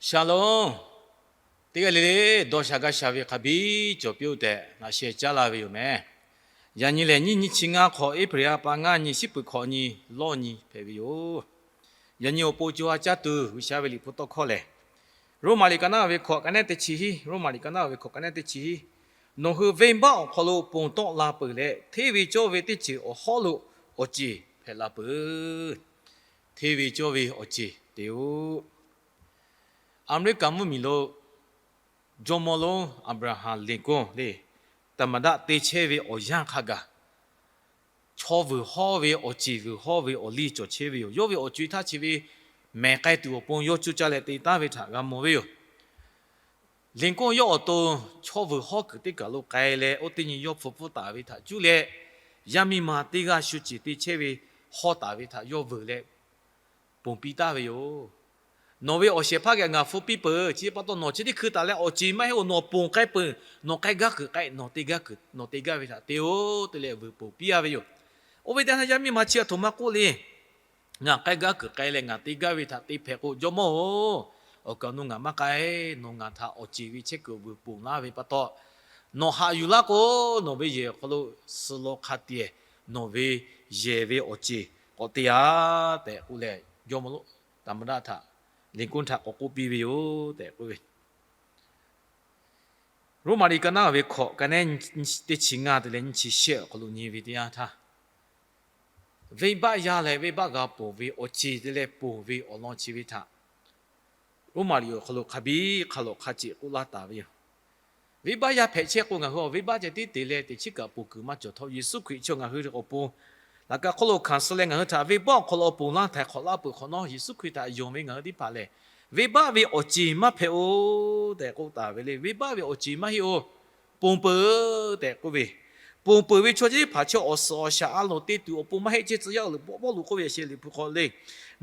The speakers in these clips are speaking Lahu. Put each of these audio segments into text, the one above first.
Shalom. Teˇ g'aˇ le le dawˇ sha gaˇ sha ve hk'a biˇ cawˬ piˇ-oˆ tehꞈ laꞈ sheh caˉ la ve yoˬ meh. Yaꞈ nyi lehˬ, nyiˇ nyiˇ chi ngaˇ hk'awꞈ, April ha pa ngaˇ nyi, shiˉ peuˬ hkawꞈ nyi, lawˇ nyi hpehꞈ ve yoˬ. Yaꞈ nyi awˬ pon co ha caˇ tuˬ G'uiˬsha ve liꞈ hpu tawˇ hkawˇ lehˬ, Roˉmaꞈ liꞈ ka naˉ ve hkawꞈ ka nehˉ teˇ chi hiˉ, Roˉmaꞈ liꞈ ka naˉ ve hkawꞈ ka nehˉ teˇ chi hiˉ, Nawˬ hui venˇbaˆ awˬ hk'aw lo ponˬ tawˆ la peuˬ leh, hteˇ ve cawˇ ve teˇ ceuˬ awˬ hawˉ lo awˬ ceˬ hpehꞈ la peuˬ. Hteˇ ve cawˇ ve awˬ ceˬ te-oˆ. Aˍmeˍriˆkaˍ mvuhˇmiˬ lo jawˇmawˇ lonˉ Aˍbraˍhanˍ Lincoln le, သမ္မတ te chehˇ ve awˬ yanˇ hk'a gaˬ, chaw vuiˬ hawˇ ve awˬ ceˬ vuiˬ hawˇ ve awˬ liˇ cawˬ chehˇ ve yoˬ. Yawˇ ve awˬ co-e htaˇ chi ve mehˬ k'ai tuˬ awˬ pon yawˇ coˇ caˇ leh te taˉ ve htaꞈ g'a mawˬ ve yoˬ. Lincoln yawˇ awˬ to chaw vuiˬ hawˇ kuiˬ teˇ kaˬ lo k'ai leh, oˇ teˇ nyi yawˇ hpu pfuhˇ taˍ ve htaꞈ cuˇ leh, yaˇ miˇ ma teˇ g'aˇ shu ceˬ te chehˇ ve hawˇ taˍ ve htaꞈ yawˇ vuiˬ leh ponˬ piˇ taˍ ve yoˬ. Nawˬ ve awˬ shehˍ hpaˇ geh ngaˬ hpu piˇ peuˬ. Chi pa taw nawˬ chi teˇ hkui taˍ leh awˬ ceˬ maˇ heˆ-oˬ, nawˬ ponˬ k'ai peuˬ. Nawˬ k'ai gaˇ kuiˬ k'ai, nawˬ te gaˇ kuiˬ, nawˬ te gaˇ ve htaꞈ te-oˆ te leh vuiˬ ponˬ piˇ-a ve yoˬ. Oˇ ve teˇ yanˇ yaˇ miˇ ma chi a htoꞈ ma k'oˆ le. Ngaˬ k'ai gaˇ kuiˬ k'ai leh ngaˬ te gaˇ ve htaꞈ te hpehꞈ k'o, jawˇmawˇ-oˬ, awˬ kaˍ awˬ nu ngaˬ maˇ k'ai. Nawˬ ngaˬ htaꞈ awˬ ceˬ ve chehˇ kuiˬ vuiˬ ponˬ laˇ ve pa taw, nawˬ haꞈ yuˬ laˇ k'o, nawˬ ve yehˬ awˬ hk'aw lo suh law hk'a tiˬ-ehˍ nawˬ ve yehˬ ve awˬ ceˬ k'awꞈ te-a tehꞈ k'oˆ leh, jawˇmawˇ lonˉ သမ္မတ htaꞈ, Lincoln htaꞈ k'awꞈ k'oˆ piˇ ve yoˬ tehꞈ k'oˆ ve Roˉmaꞈ liꞈ ka naˉ ve hkawꞈ ka nehˉ teˇ chi ngaˇ te leh nyiˇ chi shehˆ awˬ hk'aw lo nyi ve teˇ yanˇ htaˇ, venˇbaˆ yaˇ leh venˇbaˆ g'a ponˬ ve awˬ ceˬ te leh ponˬ ve awˬ lawn chi ve htaꞈ Roˉmaꞈ liꞈ awˬ hk'aw lo hk'a biˇ hk'a lawꞈ hk'a ceꞈ k'oˆ laˇ taˍ ve yoˬ. Venˇbaˆ yaˇ hpehꞈ chehˇ k'o, ngaˬ hui awˬ venˇbaˆ ceh tiˉ te leh teꞈ chiˉ kaꞈ ponˬ kuiˬ maˇ cawˬ htawˇ, Yeˍsuˆ Hkriꞈ chi ngaˬ hui awˬ pon laꞈ ka hk'oˆ lo hkanˍ suh leh ngaˬ hui htaꞈ venˇbaˆ awˬ hk'aw lo ponˬ laˇ htaiˍ hk'awꞈ laˇ peuˬ hk'awꞈ nawˉ, Yeˍsuˆ Hkriꞈ htaꞈ yonˍ ve ngaˬ hui teˇ hpaˍ lehˬ, venˇbaˆ ve awˬ ceˬ maˇ hpehꞈ-oˬ tehꞈ k'oˆ taˍ ve le. Venˇbaˆ ve awˬ ceˬ maˇ heˆ-oˬ. Ponˬ peuˬ tehꞈ k'oˆ ve, ponˬ peuˬ ve chaw chi teˇ hpaˍ chi awˬ suhˍ awˬ shaˍ a loˍ te tuˬ awˬ pon maˇ heˆ. Chi tcuh yaˇ uiˍ leh Pawˇluꞈ k'oˆ ve yaꞈ sheh liꞈ hpu hk'aw le,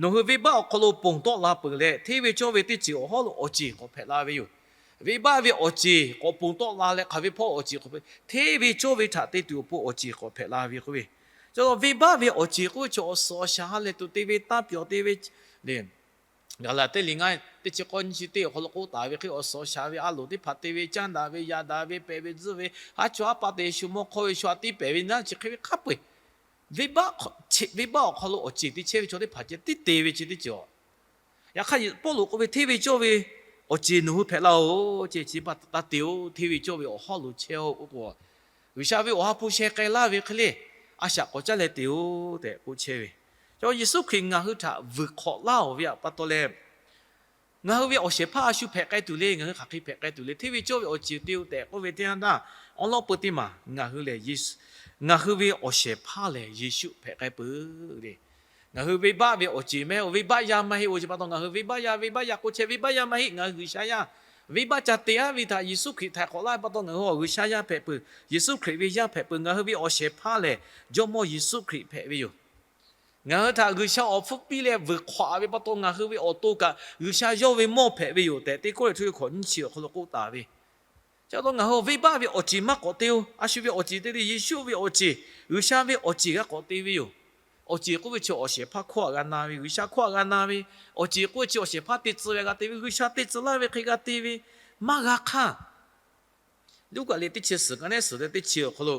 Nawˬ hui venˇbaˆ awˬ hk'aw lo ponˬ tawˆ la peuˬ leh, hteˇ ve cawˇ ve teˇ ceuˬ awˬ hawˉ lo awˬ ceˬ k'awꞈ hpehꞈ la ve yoˬ. Venˇbaˆ ve awˬ ceˬ k'awꞈ ponˬ tawˆ la leh hk'aˬ ve hpawˇ awˬ ceˬ k'awꞈ hpehꞈ, hteˇ ve cawˇ ve htaꞈ te tuˬ awˬ pon awˬ ceˬ k'awꞈ hpehꞈ la ve k'oˆ ve. Chi venˇbaˆ ve awˬ ceˬ k'oˆ ve chi awˬ suhˍ awˬ shaˍ ha lehˬ tuˬ te ve, tanˇ pyawˬ te ve le. Gaˍlaˍtiˆ liꞈ ngaˇ teˇ chi k'awˇ nyiˇ chi teˇ awˬ hk'aw lo k'oˆ taˍ ve hk'e, awˬ suhˍ awˬ shaˍ ve a loˍ teˇ hpaˍ te ve, caˇ daꞈ ve, yaꞈ daꞈ ve, pehˬ ve, tzuhˇ ve, haˉ chawˇ haˉ pa te, shu mawˇ hk'awˇ ve, shu a tiˉ pehˬ ve naˉ chi hk'e ve hk'a peu-eˬ, venˇbaˆ, venˇbaˆ awˬ hk'aw lo awˬ ceˬ te chehˇ ve chaw teˇ hpaˍ ceh tiˉ te ve chi teˇ ceuˬ. Yaꞈ hk'aˇ Pawˇluꞈ k'oˆ ve, Hteˇ ve cawˇ ve awˬ ceˬ nawˬ hui hpehꞈ la-oˬ. Chi chi pa taw taˇ te-oˬ. Hteˇ ve cawˇ ve awˬ hawˉ lo chehˇ-oˆ k'oˆ k'o, G'uiˬsha ve awˬ ha hpu sheh k'ai laˇ ve hk'e le, a shaꞈ k'awꞈ caˉ leh te-oˬ tehꞈ k'oˆ chehˇ ve. Chaw Yeˍsuˆ Hkriꞈ ngaˬ hui htaꞈ vuiˬ hk'awꞈ laˇ-oˬ ve pa taw leh, ngaˬ hui ve awˬ shehˍ hpaˇ a shu hpehꞈ k'ai tuˬ le. Ngaˬ hui hk'aˬ hk'e hpehꞈ k'ai tuˬ le. Hteˇ ve cawˇ ve awˬ ceˬ te-oˬ tehꞈ k'oˆ ve teˇ yanˇ htaˇ, awˉ lawˉ peu teˇ maˬ ngaˬ hui lehˬ, ngaˬ hui ve awˬ shehˍ hpaˇ lehˬ Yeˍsuˆ hpehꞈ k'ai peuˬ le. Ngaˬ hui venˇbaˆ ve awˬ ceˬ maˇ heˆ-oˬ, venˇbaˆ yaˇ maˇ heˆ-oˬ. Chi pa taw ngaˬ hui venˇbaˆ yaˇ, venˇbaˆ yaˇ k'oˆ chehˇ, venˇbaˆ yaˇ maˇ heˆ. Ngaˬ hui G'uiˬsha yaˇ. Venˇbaˆ ca te-a ve htaꞈ Yeˍsuˆ Hkriꞈ htaiˍ hk'awꞈ laˇ ve pa taw ngaˬ hui G'uiˬsha yaˇ hpehꞈ peuˬ. Yeˍsuˆ Hkriꞈ ve yaˇ hpehꞈ peuˬ. Ngaˬ hui ve awˬ shehˍ hpaˇ lehˬ Jawˇmawˇ Yeˍsuˆ Hkriꞈ hpehꞈ ve yoˬ. Ngaˬ hui htaꞈ G'uiˬsha awˬ hpfuhˇ piˇ leh vuiˬ hk'awꞈ ve pa taw ngaˬ hui ve awˬ to kaꞈ G'uiˬsha yawˇ ve mawˇ hpehꞈ ve yoˬ tehꞈ, Teˇ Kawˇrenˍhtuˆ ve hkawꞈ nyiˇ chi awˬ hk'aw lo k'oˆ taˍ ve. Chi pa taw ngaˬ hui venˇbaˆ ve awˬ ceˬ maˇ k'awꞈ te-oˬ. A shu ve awˬ ceˬ te le, Yeˍsuˆ ve awˬ ceˬ, G'uiˬsha ve awˬ ceˬ g'a k'awꞈ te ve yoˬ. Awˬ ceˬ k'oˆ ve chi awˬ shehˍ hpaˇ hkawˇ htaꞈ g'a na ve, G'uiˬsha hkawˇ htaꞈ g'a na ve. Awˬ ceˬ k'oˆ ve chi awˬ shehˍ hpaˇ te tcuh ve g'a te ve, G'uiˬsha te tcuh laˇ ve hk'e g'a te ve, maˇ g'a hk'aˇ. Luˉkaꞈ liꞈ teˇ chi suhˍ ka nehˉ suhˍ leh teˇ chi awˬ hk'aw lo,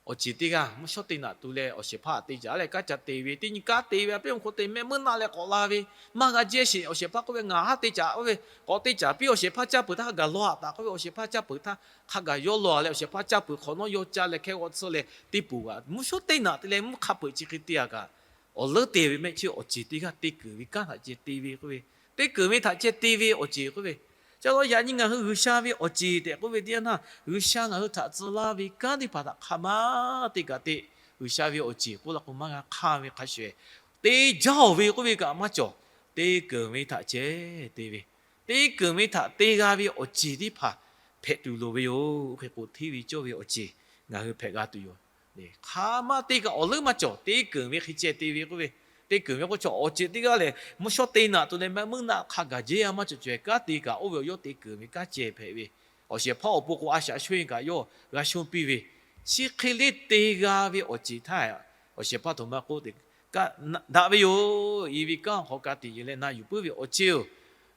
awˬ ceˬ teˇ g'aˇ mvuhˇ shawˉ teˇ naꞈ tu leh awˬ shehˍ hpaˇ htaꞈ te caˍ leh kanˉ ca te ve, teˇ nyi kanˉ te ve a pehˉ mvuhˇ hk'oˆ te mehˆ meuˇ naˆ leh k'awꞈ la ve, maˇ g'a jehˇ sheˍ. Awˬ shehˍ hpaˇ k'oˆ ve, Ngaˬ haˉ te caˍ, k'oˆ ve, k'awꞈ te caˍ piˇ. Awˬ shehˍ hpaˇ caˇ peuˬ htaˇ hk'a gaˬ law-a taˍ k'oˆ ve, awˬ shehˍ hpaˇ caˇ peuˬ htaˇ hk'a gaˬ yawˇ law-a leh awˬ shehˍ hpaˇ caˇ peuˬ hk'awꞈ nawˉ yawˇ caˇ leh hkehˇ g'aw tsuhˇ leh teˇ poˬ g'a mvuhˇ shawˉ teˇ naꞈ te leh mvuhˇ hk'a peuˬ chi hk'e te-a kaꞈ, awˬ leuˉ te ve mehˆ chi awˬ ceˬ teˇ g'aˇ te keunˍ ve kanˉ htaꞈ ceh te ve k'oˆ ve, te keunˍ ve htaꞈ ceh te ve awˬ ceˬ k'oˆ ve. Chi pa taw yaꞈ nyi ngaˬ hui G'uiˬsha ve awˬ ceˬ tehꞈ k'oˆ ve teˇ yanˇ htaˇ, G'uiˬsha ngaˬ hui htaꞈ tcuh laˇ ve kanˉ teˇ hpaˍ htaꞈ hk'a maˇ te kaꞈ te, G'uiˬsha ve awˬ ceˬ k'oˆ la k'o maˇ g'a hk'aˇ ve hk'a shuˍ, te jaˇ-oˬ ve k'oˆ ve kaꞈ maˇ cawˬ. Te keunˍ ve htaꞈ ceh te ve, te keunˍ ve htaꞈ te g'a ve awˬ ceˬ teˇ hpaˍ hpehꞈ tuˬ loˍ ve yoˬ. Oˇ hk'e k'o, hteˇ ve cawˇ ve awˬ ceˬ ngaˬ hui hpehꞈ g'a tuˬ yoˬ. Hk'a maˇ te kaꞈ awˬ leuˉ maˇ cawˬ. Te keunˍ ve hk'e ceh te ve k'oˆ ve, te keunˍ ve k'o chaw awˬ ceˬ teˇ g'aˇ lehˬ mvuhˇ shawˉ teˇ naꞈ tu leh mehˆ meuˇ naˆ hk'a gaˬ jehˇ-a maˇ cawˬ cawˬ-e. Kanˉ te kaꞈ oˇ ve awˬ yawˇ te keunˍ ve kanˉ ceh hpehꞈ ve, awˬ shehˍ hpaˇ awˬ pon k'o a shaꞈ shonˇ-e kaꞈ yawˇ g'a shonˇ piˇ ve, chi hk'e le te g'a ve awˬ ceˬ htaˇ, awˬ shehˍ hpaˇ htoꞈ ma k'oˆ te, daꞈ ve yoˬ. I ve kanˉ awˬ hk'aw ka tiꞈ yeˬ leh na yuˬ puiˉ ve awˬ ceˬ-oˬ,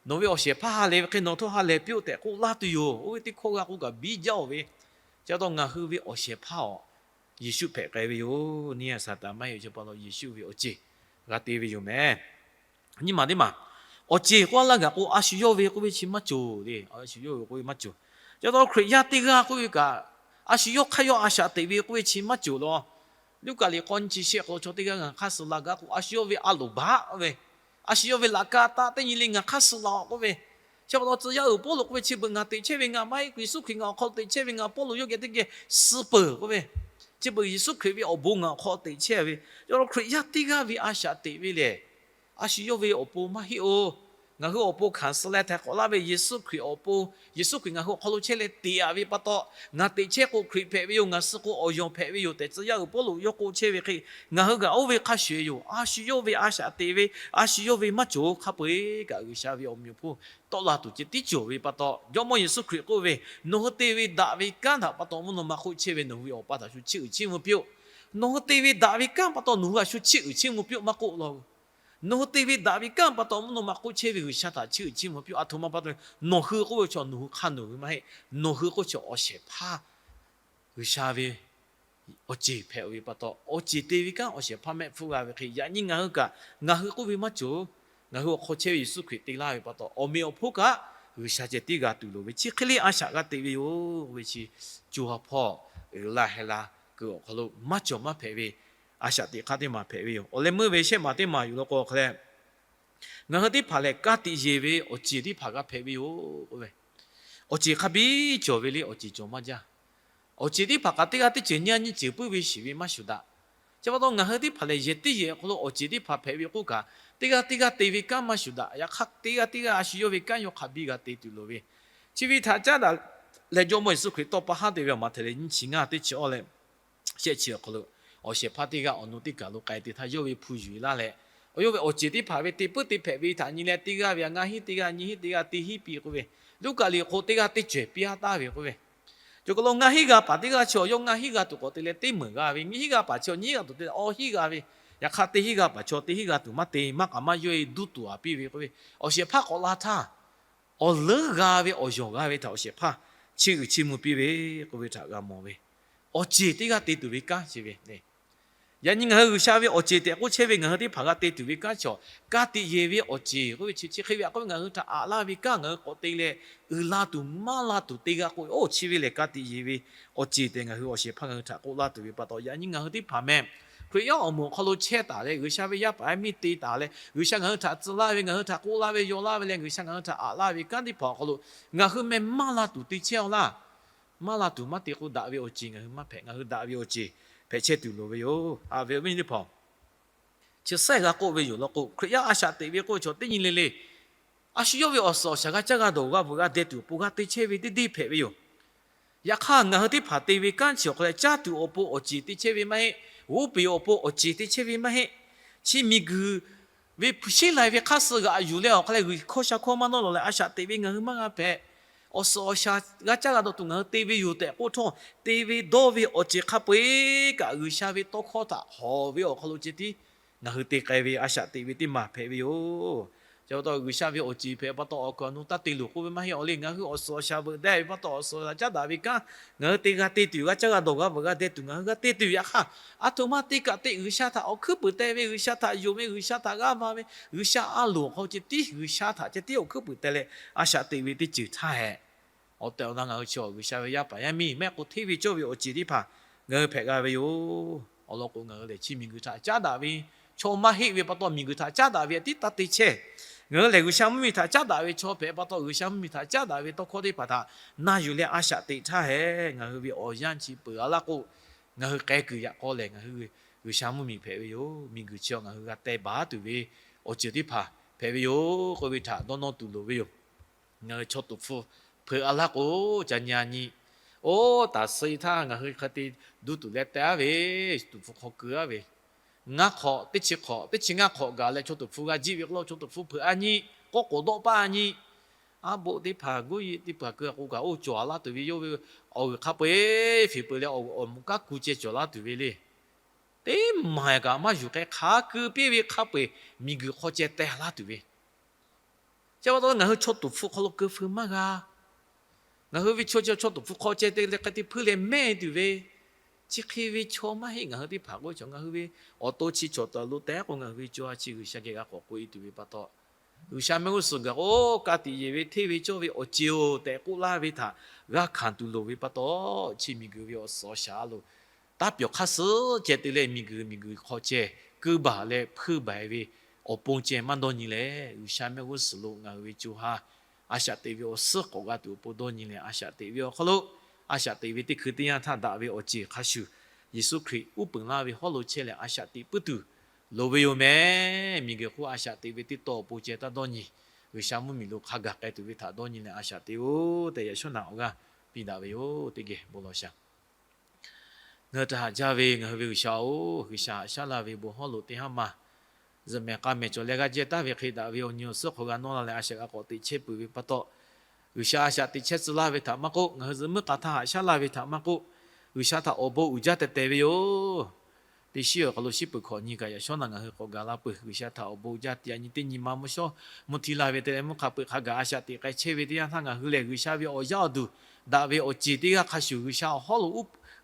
Nawˬ ve awˬ shehˍ hpaˇ ha lehˬ ve hk'e nawˬ htawˇ ha lehˬ piˇ-oˆ tehꞈ k'oˆ laˇ tuˬ yoˬ. Oˇ ve teˇ hkawˇ g'a k'oˆ kaꞈ biˇ jaˇ-oˬ ve. Chi pa taw ngaˬ hui ve awˬ shehˍ hpaˇ-aˬ, Yeˍsuˆ hpehꞈ k'ai ve yoˬ. Neˇ haiˬ Saˍtanˍ maˇ heˆ. Chi pa taw Yeˍsuˆ ve awˬ ceˬ g'a te ve yoˬ mehˍ. Nyi maˬ teˇ maˬ, awˬ ceˬ k'oˆ laˇ gaˬ k'o, a shu yawˇ ve k'oˆ ve chi maˇ cawˬ le. A shu yawˇ ve k'oˆ ve maˇ cawˬ. Chi pa taw Hkriꞈ yaˇ teˇ g'aˇ k'oˆ ve kaꞈ, a shu yawˇ hk'aˇ yawˇ a shaꞈ teꞈ ve k'oˆ ve chi maˇ cawˬ law. Luˉkaꞈ liꞈ k'awˇ nyi chi shehˆ hk'aw lo chaw teˇ g'aˇ ngaˬ hk'aˇ suh la gaˬ k'o, a shu yawˇ ve a loˍ baˆ ve, a shu yawˇ ve laꞈ ka taˆ teˇ nyi le ngaˬ hk'aˇ suh la-oˬ k'oˆ ve. Chi pa taw tcuh yaˇ uiˍ Pawˇluꞈ k'oˆ ve, chi beuꞈ ngaˬ teꞈ chehˇ ve ngaˬ maˇ heˆ, Yeˍsuˆ Hkriꞈ ngaˬ awˬ hk'aw lo teꞈ chehˇ ve ngaˬ Pawˇluꞈ yawˇ geh teˇ geh suh peuˬ k'oˆ ve. Chi beuꞈ Yeˍsuˆ Hkriꞈ ve awˬ bon ngaˬ awˬ hk'aw teꞈ chehˇ ve. Chi pa taw Hkriꞈ yaˇ teˇ g'aˇ ve a shaꞈ teꞈ ve lehˬ, a shu yawˇ ve awˬ pon maˇ heˆ-oˬ. Ngaˬ hui awˬ pon hkanˍ suh leh htaiˍ k'awꞈ laˇ ve Yeˍsuˆ Hkriꞈ awˬ pon, Yeˍsuˆ Hkriꞈ ngaˬ hui awˬ hk'aw lo chehˇ leh teꞈ-a ve pa taw, ngaˬ teꞈ chehˇ k'o Hkriꞈ hpehꞈ ve yoˬ, ngaˬ suh k'o awˬ yawˬ hpehꞈ ve yoˬ tehꞈ tcuh yaˇ uiˍ Pawˇluꞈ yawˇ k'oˆ chehˇ ve hk'e, ngaˬ hui kaꞈ oˇ ve hk'a shuˍ yoˬ. A shu yawˇ ve a shaꞈ teꞈ ve, a shu yawˇ ve maˇ cawˬ-oˬ. Hk'a peu-eˬ kaꞈ G'uiˬsha ve awˬ meꞈ awˬ hponˇ tawˆ la tuˬ ceh tiˉ cawˬ ve pa taw, Jawˇmawˇ Yeˍsuˆ Hkriꞈ k'oˆ ve, Nawˬ hui te ve daꞈ ve kanˉ htaꞈ pa taw mvuhˇ naw ma hk'oˆ chehˇ ve nawˬ hui ve Awˬ pa htaꞈ shu chiˇ uiˍ chiˇ mvuh piˇ-oˆ. Nawˬ hui te ve daꞈ ve kanˉ pa taw nawˬ hui htaꞈ shu chiˇ uiˍ chiˇ mvuh piˇ-oˆ maˇ k'oˆ law. Nawˬ hui te ve daꞈ ve kanˉ pa taw mvuhˇ naw ma hk'oˆ chehˇ ve G'uiˬsha htaꞈ chiˇ uiˍ chiˇ mvuh piˇ-oˆ. A htoꞈ ma pa taw, nawˬ hui k'oˆ ve chaw nawˬ hui hk'aˇ nawˬ hui maˇ heˆ. Nawˬ hui k'oˆ chaw awˬ shehˍ hpaˇ G'uiˬsha ve awˬ ceˬ hpehꞈ ve pa taw, awˬ ceˬ te ve kanˉ awˬ shehˍ hpaˇ mehˆ hpfuhˇ g'a ve hk'e, yaꞈ nyi ngaˬ hui kaꞈ ngaˬ hui k'oˆ ve maˇ cawˬ. Ngaˬ hui awˬ hk'aw chehˇ ve Yeˍsuˆ Hkriꞈ te laˇ ve pa taw, awˬ meꞈ awˬ hponˇ kaꞈ G'uiˬsha ceh tiˉ g'a tuˬ loˍ ve chi hk'e le a shaꞈ g'a teꞈ ve yoˬ k'oˆ ve chi, co ha hpawˇ uiˍ la heh la kuiˬ awˬ hk'aw lo maˇ cawˬ maˇ hpehꞈ ve a shaꞈ teꞈ hk'aˇ teˇ maˬ hpehꞈ ve yoˬ. Awˬ leh meuˇ ve shehˆ maˬ teˇ maˬ yoˬ law k'o, hk'a leh ngaˬ hui teˇ hpaˍ lehˬ ka tiꞈ yeˬ ve awˬ ceˬ teˇ hpaˍ g'a hpehꞈ ve yoˬ k'oˆ ve. Awˬ ceˬ hk'a biˇ cawˬ ve le, awˬ ceˬ cawˬ maˇ jaˇ. Awˬ ceˬ teˇ hpaˍ kaꞈ teˇ g'aˇ teˇ ceuˬ nyi a nyi ceuˬ puiˉ ve shiˍ ve maˇ shuˍ daꞈ. Chi pa taw ngaˬ hui teˇ hpaˍ lehˬ, yehˬ teˇ yehˬ awˬ hk'aw lo awˬ ceˬ teˇ hpaˍ hpehꞈ ve k'oˆ kaꞈ, teˇ g'aˇ teˇ g'aˇ te ve kanˉ maˇ shuˍ daꞈ. Yaꞈ hk'aˇ teˇ g'aˇ teˇ g'aˇ a shu yawˇ ve kanˉ yawˇ hk'a biˇ g'a te tuˬ loˍ ve, chi ve htaꞈ caˉ daꞈ leh Jawˇmawˇ Yeˍsuˆ Hkriꞈ tawˇ pa haˉ te ve awˬ ma htaꞈ leh nyiˇ chi ngaˇ teˇ chi awˇ leh shehˆ chi awˬ hk'aw lo, awˬ shehˍ hpaˇ teˇ g'aˇ awˬ nu teˇ kaˬ lo k'ai te htaˇ yawˇ ve hpu yuˬ laˇ leh, yawˇ ve awˬ ceˬ teˇ hpaˍ ve te puiˉ te hpehꞈ ve htaꞈ nyi leh teˇ g'aˇ ve a ngaˇ hinˉ teˇ g'aˇ nyiˇ hinˉ teˇ g'aˇ te hinˉ piˇ k'oˆ ve, Luˉkaꞈ liꞈ awˬ hk'aw teˇ g'aˇ teˇ cawehˬ piˇ haˉ taˍ ve k'oˆ ve, cawˬ kaˬ lo ngaˇ hinˉ g'a paˍ teˇ g'aˇ chaw yawˇ ngaˇ hinˉ g'a tuˬ k'awꞈ te leh teˇ meunˍ g'a ve, nyiˇ hinˉ g'a paˍ chaw nyiˇ hinˉ g'a tuˬ te leh awˇ hinˉ g'a ve, yaꞈ hk'aˇ teˇ hinˉ g'a paˍ chaw teˇ hinˉ g'a tuˬ maˇ te maˇ k'aꞈ maˇ yawˇ e duˇ tuˬ a piˇ ve k'oˆ ve, awˬ shehˍ hpaˇ k'awꞈ la htaˇ, awˬ leuˉ g'a ve awˬ yawˬ g'a ve htaꞈ awˬ shehˍ hpaˇ chiˇ uiˍ chiˇ mvuh piˇ ve k'oˆ ve htaꞈ g'a mawˬ ve, awˬ ceˬ teˇ g'aˇ te tuˬ ve kanˉ chi ve Yaꞈ nyi ngaˬ hui G'uiˬsha ve awˬ ceˬ tehꞈ k'oˆ chehˇ ve ngaˬ hui teˇ hpaˍ g'a te tuˬ ve kanˉ chi, ka tiꞈ yeˬ ve awˬ ceˬ k'oˆ ve chi chi hk'e ve a k'oˆ ve ngaˬ hui htaꞈ aꞈ laˇ ve kanˉ ngaˬ hui k'awꞈ te leh, uiˍ la tuˬ maˇ la tuˬ te g'a k'o, oˇ chi ve lehˬ ka tiꞈ yeˬ ve awˬ ceˬ tehꞈ ngaˬ hui awˬ shehˍ hpaˇ ngaˬ hui htaꞈ k'oˆ laˇ tuˬ ve pa taw, yaꞈ nyi ngaˬ hui teˇ hpaˍ meh Hkriꞈ yaˇ awˬ moˍ awˬ hk'aw lo chehˇ taˍ leh, G'uiˬsha ve yaˇ paˍ yaˇ miˇ te taˍ leh, G'uiˬsha ngaˬ hui htaꞈ tcuh laˇ ve, ngaˬ hui htaꞈ k'oˆ laˇ ve, yaw laˇ ve leh, G'uiˬsha ngaˬ hui htaꞈ aꞈ laˇ ve kanˉ teˇ hpaˍ awˬ hk'aw lo ngaˬ hui meh maˇ la tuˬ te chehˇ-aw laˇ. Maˇ la tuˬ maˇ te k'o, daꞈ ve awˬ ceˬ ngaˬ hui maˇ hpehꞈ. Ngaˬ hui daꞈ ve awˬ ceˬ hpehꞈ chehˇ tuˬ loˍ ve yoˬ. Aˬ ve awˬ viˉ nyi teˇ hpaˍ, chi sehˆ g'a k'oˆ ve yoˬ law k'o, Hkriꞈ yaˇ a shaꞈ teꞈ ve k'oˆ ve chaw teˇ nyi le le, a shu yawˇ ve awˬ suhˍ awˬ shaˍ g'a caˇ g'a dawˬ g'a veuꞈ g'a deh tuˬ awˬ pon g'a te chehˇ ve teˇ deˇ hpehꞈ ve yoˬ. Yaꞈ hk'aˇ, ngaˬ hui teˇ hpaˍ te ve kanˉ chi awˬ hk'aw leh caˇ tuˬ awˬ pon awˬ ceˬ te chehˇ ve maˇ heˆ. G'oˇ peˬ awˬ pon awˬ ceˬ te chehˇ ve maˇ heˆ. Chi miˬguiˬ ve hpu sheˉ lai ve hk'aˇ suh g'aꞈ yuˬ leh awˬ hk'aw leh G'uiˬsha hkawˇ sha hkawˇ maˇ nawˇ lawˬ leh a shaꞈ teꞈ ve ngaˬ hui maˇ g'a hpehꞈ. Awˬ suhˍ awˬ shaˍ g'a caˇ g'a dawˬ tuˬ ngaˬ hui te ve yoˬ tehꞈ k'oˆ htawˇ, te ve dawˇ ve awˬ ceˬ hk'a peu-eˬ kaꞈ G'uiˬsha ve tawˇ hkawˇ htaꞈ hawˍ ve awˬ hk'aw lo ceh tiˉ ngaˬ hui te k'ai ve a shaꞈ teꞈ ve teˇ maˬ hpehꞈ ve yoˬ. Chi pa taw G'uiˬsha ve awˬ ceˬ hpehꞈ pa taw awˬ kaˍ awˬ nu taˇ te luˬ k'oˆ ve maˇ heˆ. Awˬ leh ngaˬ hui awˬ suhˍ awˬ shaˍ veuꞈ deh ve pa taw awˬ suhˍ awˬ shaˍ caˉ daꞈ ve kanˉ ngaˬ hui te g'a te tuˬ, g'a caˇ g'a dawˬ g'a veuꞈ g'a deh tuˬ ngaˬ hui g'a te tuˬ. Yaꞈ hk'aˇ, aˬ htoꞈ ma te kaꞈ te G'uiˬsha htaꞈ awˬ hkuiˉ puiˍ teh ve, G'uiˬsha htaꞈ yonˍ ve, G'uiˬsha htaꞈ g'aˇ va ve, G'uiˬsha a loˍ awˬ hk'aw ceh tiˉ, G'uiˬsha htaꞈ ceh tiˉ awˬ hkuiˉ puiˍ teh leh a shaꞈ teꞈ ve teˇ ceuˬ htaˇ hehꞈ, awˬ tehˬ awˬ na ngaˬ hui chi G'uiˬsha ve yaˇ paˍ yaˇ miˇ mehˆ k'o hteˇ ve cawˇ ve awˬ ceˬ teˇ hpaˍ ngaˬ hui hpehꞈ g'a ve yoˬ. Awˬ lawn k'o, ngaˬ hui lehˬ chi miˬguiˬ htaꞈ caˉ daꞈ ve chaw maˇ heˆ ve pa taw, miˬguiˬ htaꞈ caˉ daꞈ ve a tiˉ taˇ te chehˇ. Ngaˬ hui lehˬ G'uiˬsha mvuhˇmiˬ htaꞈ caˉ daꞈ ve chaw hpehꞈ pa taw, G'uiˬsha mvuhˇmiˬ htaꞈ caˉ daꞈ ve tawˇ hkawˇ teˇ hpaˍ htaꞈ na yuˬ leh a shaꞈ teꞈ htaˇ hehꞈ, ngaˬ hui ve awˬ yanˇ chi peuˬ a laˇ k'o, ngaˬ hui k'ai kuiˬ yaꞈ k'aw lehˬ ngaˬ hui G'uiˬsha mvuhˇmiˬ hpehꞈ ve yoˬ. Miˬguiˬ chi ngaˬ hui g'a teh baˬ tuˬ ve awˬ ceuˬ teˇ hpaˍ hpehꞈ ve yoˬ k'oˆ ve htaꞈ dawˇ nawˇ tuˬ loˍ ve yoˬ. Ngaˬ hui chaw tuˍ hpfuh hpeuꞈ a laˇ k'o, ca nyi a nyi, oˇ taˍ suh-e htaˇ ngaˬ hui hk'a te duˇ tuˬ leh teh aˉ ve, tuˍ hpfuh hk'aw keu aˉ ve, ngaˇ hk'awꞈ teˇ chi hk'awꞈ teˇ chi ngaˇ hk'awꞈ gaˬ leh chaw tuˍ hpfuh g'a jiˆ ve k'o, chaw tuˍ hpfuh hpeuꞈ a nyi, k'awˇ k'oˍ dawˆ paˇ a nyi, aˉ boˆ teˇ hpaˍ guˇ yiˇ teˇ hpaˍ keu k'o kaꞈ oˇ cawˬ a laˇ tuˬ ve, yawˇ ve awˬ g'uiˬ hk'a peu-eˬ fiˍ peuˬ leh awˬ g'uiˬ awˬ moˍ kaˉ ku ceh cawˬ laˇ tuˬ ve le. Teˇ maˬ kaꞈ maˇ yuˬ k'ai hk'a keu piˇ ve hk'a peu-eˬ miˬguiˬ hk'aw ceh teh laˇ tuˬ ve Chi pa taw ngaˬ hui chaw tuˍ hpfuh hk'aw lo keu feu maˇ g'a. Ngaˬ hui ve chaw chi chaw tuˍ hpfuh hk'aw ceh te leh k'ai te hpuiˇ leh mehˇ tuˬ ve, chi hk'e ve chaw maˇ heˆ. Ngaˬ hui teˇ hpaˍ k'o chaw ngaˬ hui ve awˬ to chi chaw taˍ lo tehꞈ k'o ngaˬ hui ve co ha chi G'uiˬsha geh g'a k'awꞈ k'oꞈ e tuˬ ve pa taw, G'uiˬsha mehˆ g'uˇ suhˍ gaˬ k'o, ka tiꞈ yeˬ ve hteˇ ve cawˇ ve awˬ ceˬ-oˬ tehꞈ k'oˆ laˇ ve htaꞈ g'a hkanˍ tuˬ loˍ ve pa taw, chi miˬguiˬ ve awˬ suhˍ awˬ shaˍ lo taˇ pyawˬ hk'aˇ suhˉ ceh te leh miˬguiˬ miˬguiˬ hk'aw ceh keu baˬ leh hpeuˇ baˬ ve awˬ pon ceh maˇ dawˇ nyi leh, G'uiˬsha mehˆ g'uˇ suhˍ lo ngaˬ hui ve co ha a shaꞈ teꞈ ve awˬ suhˉ k'awꞈ g'a tuˬ awˬ pon dawˇ nyi leh, a shaꞈ teꞈ ve awˬ hk'aw lo a shaꞈ teꞈ ve teˇ hkui teˇ yanˇ htaˇ daꞈ ve awˬ ceˬ hk'a shuˍ, Yeˍsuˆ Hkriꞈ uˉ peunˍ laˇ ve hawˉ lo chehˇ leh a shaꞈ teꞈ puiˉ tuˬ loˍ ve yoˬ mehˍ. Miˬguiˬ hk'oˆ a shaꞈ teꞈ ve teˇ tawˇ awˬ pon ceh taˇ dawˇ nyi. G'uiˬsha mvuhˇmiˬ lo hk'a gaˬ k'ai tuˬ ve htaꞈ dawˇ nyi leh a shaꞈ teꞈ-oˬ tehꞈ yaꞈ shawˉ naꞈ awˬ g'aˇ piˇ daꞈ ve yoˬ. Teˇ geh bon lawˬ shaˍ. Ngaˬ hui htaꞈ haꞈ jaˇ ve ngaˬ hui ve G'uiˬsha-oˬ, G'uiˬsha haꞈ shaˉ laˇ ve bon hawˉ lo teˇ haˉ ma zuhꞈ mehˍ k'a mehˍ cawˬ leh g'a jehˇ taˍ ve hk'e daꞈ ve awˬ nyi awˬ suhˉ hk'aw g'a nawˇ la leh a shaꞈ g'a k'awꞈ teꞈ chehˇ peuˬ ve pa taw, G'uiˬsha a shaꞈ teꞈ chehˇ tcuh laˇ ve htaꞈ maˇ k'oˆ, ngaˬ hui zuhꞈ muiˉ k'a htaˇ haꞈ shaˉ laˇ ve htaꞈ maˇ k'oˆ, G'uiˬsha htaꞈ awˬ bon uiˍ jaˇ teh teh ve yoˬ. Teˇ shiˉ awˬ hk'aw lo shiˉ peuˬ hkawꞈ nyi kaꞈ yaꞈ shawˉ naꞈ ngaˬ hui k'awꞈ gaˬ la peuˬ. G'uiˬsha htaꞈ awˬ bon jaˇ te yaꞈ nyi teˇ nyi ma mvuhˇ shawˉ mvuhˇ hti la ve te leh mvuhˇ hk'a peu-eˬ hk'a gaˬ a shaꞈ teꞈ k'ai chehˇ ve teˇ yanˇ htaˇ ngaˬ hui lehˬ G'uiˬsha ve awˬ yaˇ awˬ duˬ daꞈ ve awˬ ceˬ teˇ g'aˇ hk'a shuˍ G'uiˬsha awˬ hawˉ lo,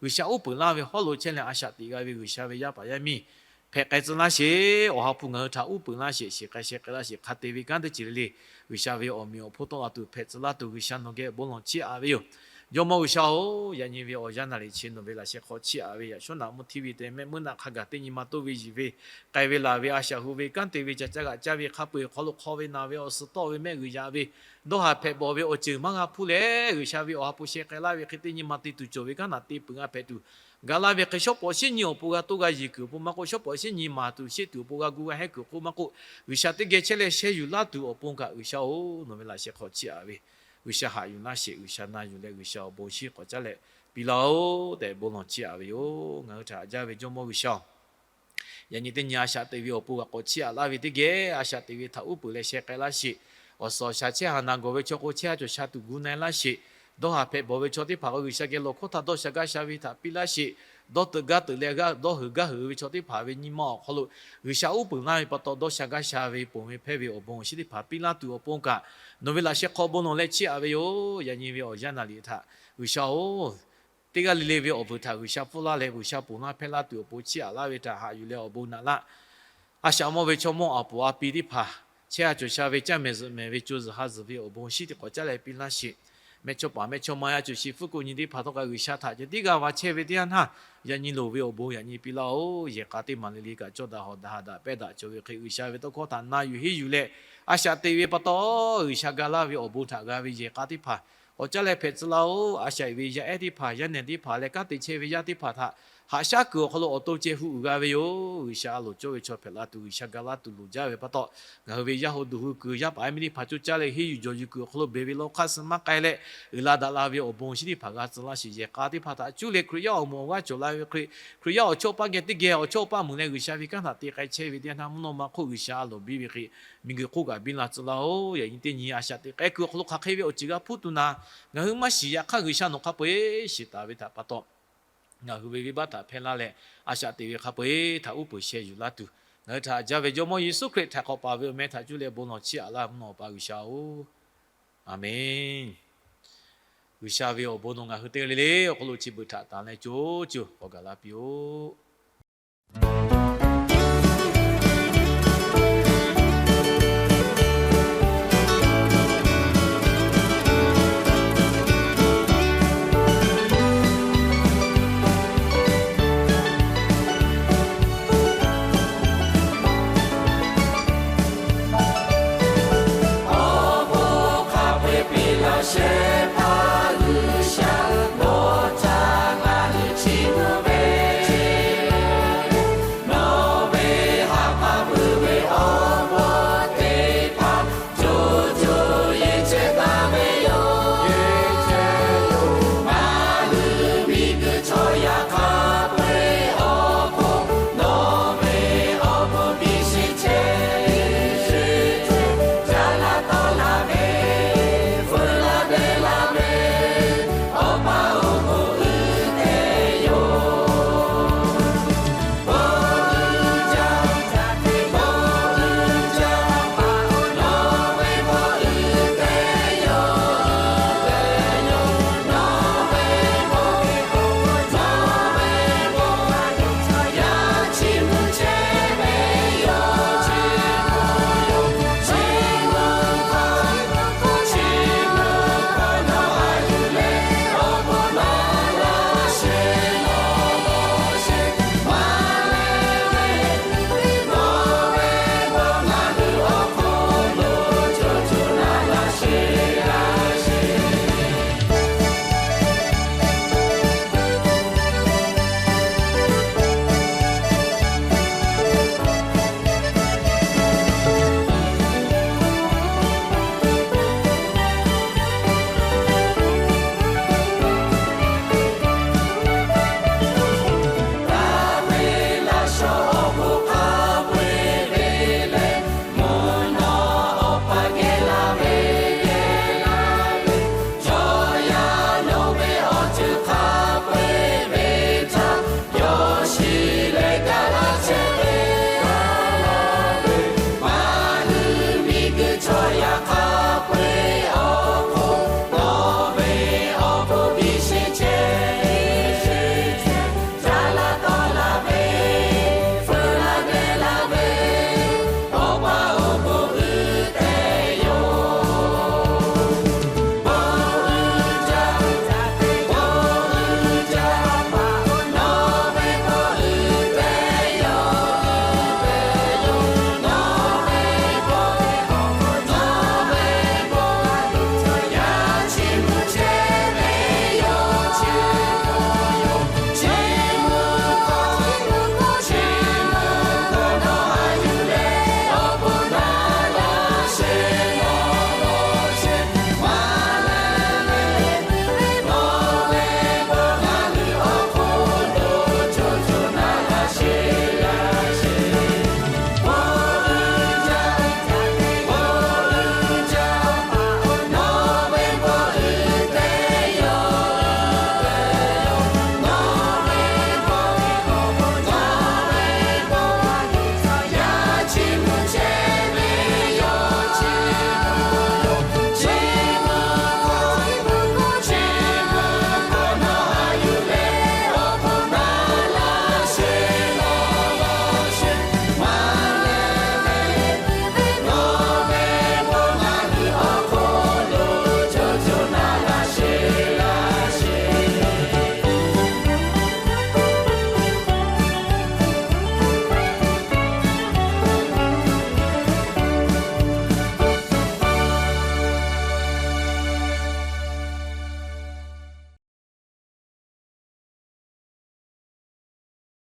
G'uiˬsha uˉ peunˍ laˇ ve hawˉ lo chehˇ leh a shaꞈ teꞈ g'a ve G'uiˬsha ve yaˇ paˍ yaˇ miˇ hpehꞈ k'ai tcuh laˇ sheˍ. Awˬ ha hpu ngaˬ hui htaꞈ uˉ peunˍ laˇ sheˍ. Sheˍ k'ai sheh k'ai laˇ sheˍ. Hk'a te ve kanˉ teˇ ceuˬ le le G'uiˬsha ve awˬ meꞈ awˬ hponˇ tawˆ la tuˬ hpehꞈ tcuh laˇ tuˬ G'uiˬsha nawˬ geh bon lawˬ chiˇ aꞈ ve yoˬ. Jawˇmawˇ G'uiˬsha-oˬ, yaꞈ nyi ve awˬ yanˇ naˍ riˍ chi nawˬ ve laꞈ sheh hk'aw chiˇ aꞈ ve yaꞈ shawˉ naꞈ mvuhˇ hti ve te mehˆ meuˇ naˆ hk'a gaˬ teˇ nyi ma toˇ ve yiˬ ve k'ai ve laˬ ve a shaꞈ hu ve kanˉ te ve ca caˇ g'aꞈ caˇ ve hk'a peu-eˬ hk'aw lo hk'aw ve naˬ ve awˬ suhˍ tawˆ ve mehˆ g'uiˬ yaꞈ ve dawˇ haˍ hpehꞈ bawˬ ve awˬ ceuˬ maˇ g'a hpuˇ leh G'uiˬsha ve awˬ ha hpu sheh k'ai laˇ ve hk'e teˇ nyi ma te tuˬ cawˬ ve kanˉ naꞈ te peuˬ g'a hpehꞈ tuˬ gaˬ la ve hk'e shawˉ pawˍ shiˉ nyi awˬ pon g'a toˇ g'a yeˬ kuiˬ awˬ pon maˇ k'oˆ, shawˉ pawˍ shiˉ nyi maˍ tuˬ sheˆ tuˬ awˬ pon g'a gu g'a hehˉ kuiˬ awˬ hk'oˆ maˇ k'oˆ, G'uiˬsha teˇ geh chehˇ leh sheh yuˬ laˇ tuˬ awˬ pon kaꞈ G'uiˬsha-oˬ, nawˬ ve laꞈ sheh hk'aw chiˇ aꞈ ve G'uiˬsha haꞈ yuˬ laˇ sheˍ. G'uiˬsha na yuˬ leh G'uiˬsha awˬ bon shinˉ k'awꞈ caˉ leh piˇ laˇ-oˬ tehꞈ bon lawˬ chiˇ aꞈ ve yoˬ. Ngaˬ hui htaꞈ haꞈ jaˇ ve Jawˇmawˇ G'uiˬsha-oˬ, yaꞈ nyi teˇ nyi a shaꞈ teꞈ ve awˬ pon g'a k'awꞈ chiˇ aꞈ laˇ ve teˇ geh a shaꞈ teꞈ ve htaꞈ uˉ peunˍ leh sheh k'ai laˇ sheˍ. Awˬ suhˍ awˬ shaˍ chehˇ haˍ naˍ gawˬ ve chaw k'o chehˇ ha cawˬ sha tuˬ gu na-e laˇ sheˍ. Dawˇ haˍ hpehꞈ bawˬ ve chaw teˇ hpaˍ k'o G'uiˬsha geh lawˬ hkawˇ htaꞈ dawˇ sha gaˇ sha ve htaꞈ piˇ laˇ sheˍ. Dawˇ teuꞈ gaˇ teuꞈ leh dawˇ heuˬ gaˇ heuˬ ve chaw teˇ hpaˍ ve nyi ma awˬ hk'aw lo G'uiˬsha uˉ peunˍ laˇ ve pa taw dawˇ sha gaˇ sha ve ponˬ ve hpehˇ ve awˬ bon awˬ shinˉ teˇ hpaˍ piˇ laˇ tuˬ awˬ pon kaꞈ nawˬ ve laꞈ sheh hk'aw bon lawˬ leh chiˇ aꞈ ve yoˬ. Yaꞈ nyi ve awˬ yanˇ naˍ riˍ htaꞈ G'uiˬsha-oˬ, teˇ g'aˇ le le ve awˬ vuiˬ htaꞈ G'uiˬsha pfuhˇ laˇ leh G'uiˬsha ponˬ laˇ hpehˇ laˇ tuˬ awˬ pon chiˇ aꞈ laˇ ve htaꞈ haꞈ yuˬ leh awˬ bon naꞈ laˇ. A shaꞈ mawˇ ve chaw mawˇ aˬ poˍ a pi teˇ hpaˍ chehˇ ha cawˬ sha ve caˇ mehˍ zuhꞈ mehˍ ve co zuhˬ ha zuhˬ ve awˬ bon shinˉ teˇ k'awꞈ caˉ leh piˇ laˇ sheˍ. Mehˇchawˇpaˍ mehˇchawˇma yaˇ cawˬ sheˍ hpfuhˇ k'o nyi teˇ hpaˍ htawˇ kaꞈ G'uiˬsha htaꞈ ceh tiˉ g'a va chehˇ ve teˇ yanˇ htaˇ, yaꞈ nyi loˍ ve awˬ bon yaꞈ nyi piˇ laˇ-oˬ. Yehˬ k'a teˇ maˬ le le kaꞈ cawˇ daꞈ hawꞈ daꞈ ha daꞈ pehˇ daꞈ cawˬ ve hk'e G'uiˬsha ve tawˇ hkawˇ htaꞈ na yuˬ henˇ yuˬ leh a shaꞈ teꞈ ve pa taw G'uiˬsha ga laˇ ve awˬ bon htaꞈ g'a ve yehˬ k'a teˇ hpaˍ k'awꞈ caˉ leh hpehꞈ tcuh laˇ-oˬ. A shaꞈ ve yaˇ ehˉ teˇ hpaˍ yaˇ nehˬ teˇ hpaˍ leh kanˉ te chehˇ ve yaˇ teˇ hpaˍ htaꞈ haꞈ shaˉ kuiˬ awˬ hk'aw lo awˬ to ceh hu uiˍ g'a ve yoˬ. G'uiˬsha a loˍ cawˇ ve chaw hpehꞈ la tuˬ G'uiˬsha ga laˇ tuˬ loˍ jaˇ ve pa taw, ngaˬ hui ve yaˇ hu duˬ hui kuiˬ yaˇ paˍ yaˇ miˇ teˇ hpaˍ coˇ caˇ leh henˇ yuˬ jawˬ yuˬ kuiˬ awˬ hk'aw lo beˬ ve law hk'aˇ suh maˇ k'ai leh uiˍ la daꞈ la ve awˬ bon awˬ shinˉ teˇ hpaˍ g'a tcuh laˇ sheˍ. Yehˬ k'a teˇ hpaˍ htaꞈ cuˇ leh Hkriꞈ yaˇ awˬ moˍ awˬ g'aˇ cawˬ la ve hk'e, Hkriꞈ yaˇ awˬ chawˇ paˇ geh teˇ geh awˬ chawˇ paˇ meuˬ leh G'uiˬsha ve kanˉ htaꞈ te k'ai chehˇ ve teˇ yanˇ htaˇ mvuhˇ naw ma hk'oˆ G'uiˬsha a loˍ biˇ ve hk'e miˬguiˬ hk'oˆ kaꞈ biˇ la tcuh laˇ-oˬ. Yaꞈ nyi teˇ nyi a shaꞈ teꞈ k'ai kuiˬ awˬ hk'aw lo hk'aˬ hk'e ve awˬ ceuˬ g'a hpuˇ tuˬ naˍ, ngaˬ hui maˇ shiˍ yaꞈ hk'aˇ G'uiˬsha nawˬ hk'a peu-eˬ shiˍ taˍ ve htaꞈ pa taw, ngaˬ hui ve venˇbaˆ htaꞈ hpehˇ laˇ leh a shaꞈ teꞈ ve hk'a peu-eˬ htaꞈ uˉ peunˍ sheh yuˬ laˇ tuˬ, ngaˬ hui htaꞈ haꞈ jaˇ ve Jawˇmawˇ Yeˍsuˆ Hkriꞈ htaiˍ hk'awꞈ paˍ ve awˬ meh htaꞈ cuˇ leh bon lawˬ chiˇ aꞈ laˇ mvuhˇ naw pa G'uiˬsha-oˬ, Aˍmenˇ. G'uiˬsha ve awˬ bon nawˬ ngaˬ hui teˇ g'aˇ le le awˬ hk'aw lo chi beuꞈ htaꞈ tanˍ leh co co k'awꞈ gaˬ la piˇ-oˆ.